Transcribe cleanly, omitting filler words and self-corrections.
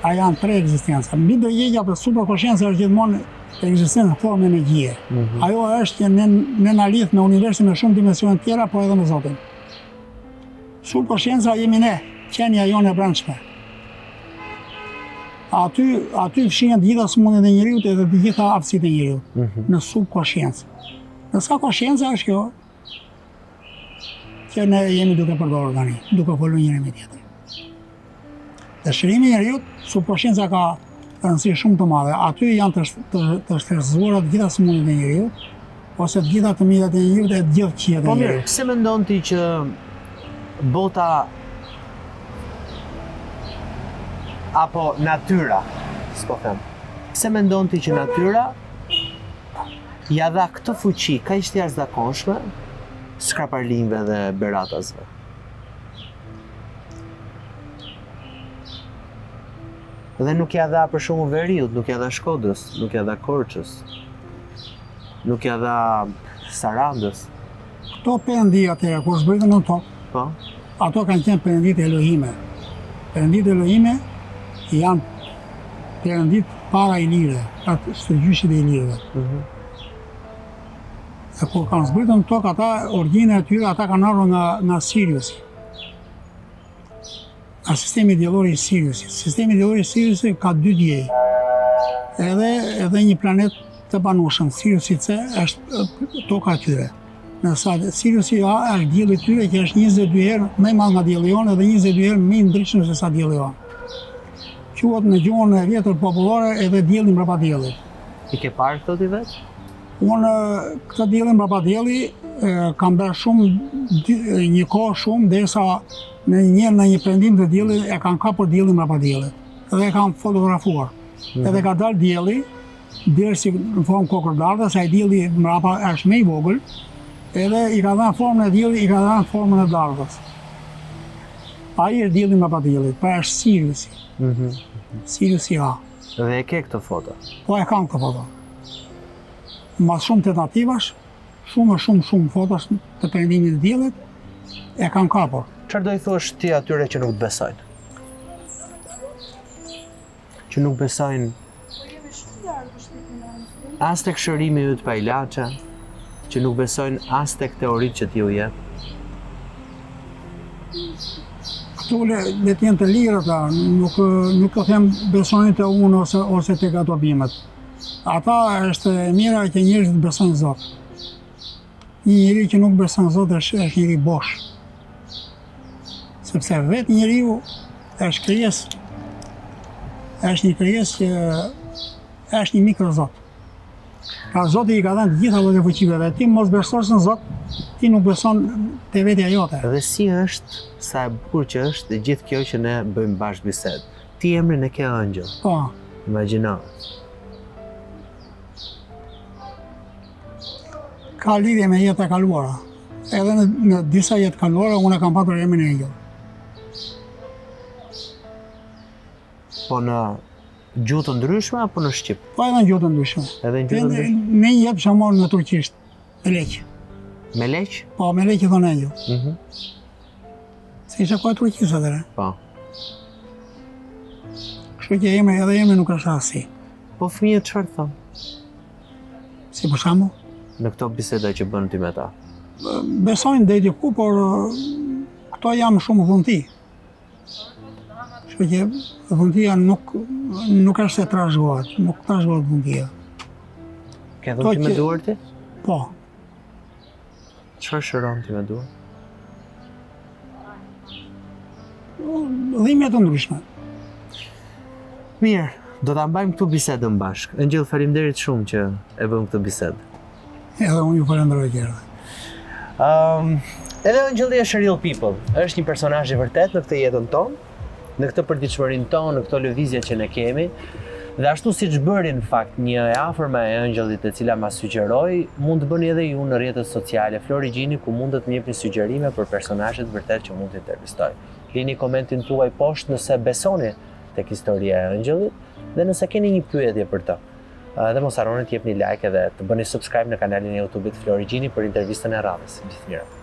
A janë tre ekzistenca. Mbi ndërgjegja për superkoshienca është gjithmonë ekzistencë në formë energjie. Mm -hmm. Ajo është që ne, ne na lidh me universin me shumë dimensione të tjera, po edhe me Zotin. Subkoshienca jemi ne, qenia jonë e brendshme. Aty, aty fshihen të gjitha sëmundjet e njeriut edhe të gjitha aftësitë e njeriut, mm -hmm. në subkoshiencë. Ndërsa koshienca është kjo, që ne jemi duke përdorur tani, duke folur njëri me tjetrin. Dhe shërimi i njeriut, subkoshienca ka rëndësi shumë të madhe. Aty janë të, të, të shtrezuara të gjitha sëmundjet e njeriut, ose të gjitha të mirat e njeriut e të gjithë këqijat e po njeriut. Po mirë, pse mendon ti që bota apo natyra, s'po them. Pse mendon ti që natyra ia dha këtë fuqi kaq të jashtëzakonshme skraparlinjve dhe beratasve? Dhe nuk ia dha për shembull veriut, nuk ia dha Shkodrës, nuk ia dha Korçës, nuk ia dha Sarandës. Këto perëndi atëherë kur zbritën në tokë, po. Ato kanë qenë perënditë Elohime. Perënditë Elohime janë perënditë para ilire, pra stërgjyshit e ilirëve. Mm -hmm. E kur kanë zbritur në tokë, ata, origjina e tyre, ata kanë ardhur nga, nga Siriusi. Nga sistemi diellor i Siriusit. Sistemi diellor i Siriusit ka dy diej. Edhe, edhe një planet të banueshëm, Siriusi C është toka e tyre. Ndërsa Siriusi A është dielli i tyre që është 22 herë më i madh nga dielli jonë edhe 22 herë më i ndritshëm se sa dielli jonë. Quhet në gjuhën e vjetër popullore edhe dielli mbrapa diellit. I ke parë këto ti vetë? Unë këtë diellin mbrapa dielli kam bërë shumë një kohë shumë derisa në një në një perëndim të diellit e kam kapur diellin mbrapa diellit dhe e kam fotografuar. Mm -hmm. Edhe ka dalë dielli deri si në formë kokërdardhe, se ai dielli mbrapa është më i vogël, edhe i ka dhënë formën e diellit, i ka dhënë formën e dardhës. Ai është dielli mbrapa diellit, pra është Siriusi. Mm -hmm. Siriusi A. Dhe e ke këtë foto? Po e kam këtë foto. Mbas shumë tentativash, shumë shumë shumë fotosh të perëndimit të diellit, e kam kapur. Çfarë do i thuash ti atyre që nuk të besojnë? Që nuk besojnë as tek shërimi yt pa ilaçe, që nuk besojnë as tek teoritë që ti u jep. Këtu le, le të jenë të lirë ata, nuk nuk po them besoni te unë ose ose tek ato bimët. Ata është e mira që njerëzit besojnë Zot. Një njeri që nuk beson Zot është është njeri bosh. Sepse vetë njeriu është krijesë është një krijesë që është një mikrozot. Pra Zoti i ka dhënë të gjitha llojet e fuqive dhe ti mos besosh në Zot, ti nuk beson te vetja jote. Dhe si është, sa e bukur që është dhe gjithë kjo që ne bëjmë bashkë bisedë. Ti emrin e ke Ëngjëll. Po. Imagjino. Ka lidhje me jetët e kaluara. Edhe në, në disa jetë kaluara unë e kam patur emrin Engjëll. Po në gjuhë të ndryshme apo në shqip? Po edhe në gjuhë të ndryshme. Edhe në gjuhë të ndryshme. Në një jetë për shembull në turqisht, Meleq. Meleq? Po, Meleq i thonë Engjëll. Mhm. Mm Se isha koha e Turqisë atëherë. Po. Kështu që emri edhe emri nuk është rastësi. Po fëmijët çfarë thonë? Si për shembull? Në këto biseda që bën ti me ta. Besojnë deri diku, por këto janë shumë dhunti. Kështu që dhuntia nuk nuk është se trashëgohet, nuk trashëgohet dhuntia. Ke dhunti me duar ti? Po. Çfarë shëron ti me duar? Dhimbje të ndryshme. Mirë, do ta mbajmë këtu bisedën bashkë. Engjëll, faleminderit shumë që e bëmë këtë bisedë. Edhe unë ju falenderoj që erdhe. Um, edhe Engjëlli është real people, është një personazh i vërtetë në këtë jetën tonë, në këtë përditshmërinë tonë, në këto lëvizje që ne kemi. Dhe ashtu siç bëri në fakt një e afërme e Engjëllit e cila ma sugjeroi, mund të bëni edhe ju në rrjetet sociale Flori Gjini ku mund të më jepni sugjerime për personazhe të vërtetë që mund të intervistoj. Lini komentin tuaj poshtë nëse besoni tek historia e Engjëllit dhe nëse keni një pyetje për të. Dhe mos harroni të jepni like edhe të bëni subscribe në kanalin e YouTube-it Flori Gjini për intervistën e radhës. Gjithë të mirat.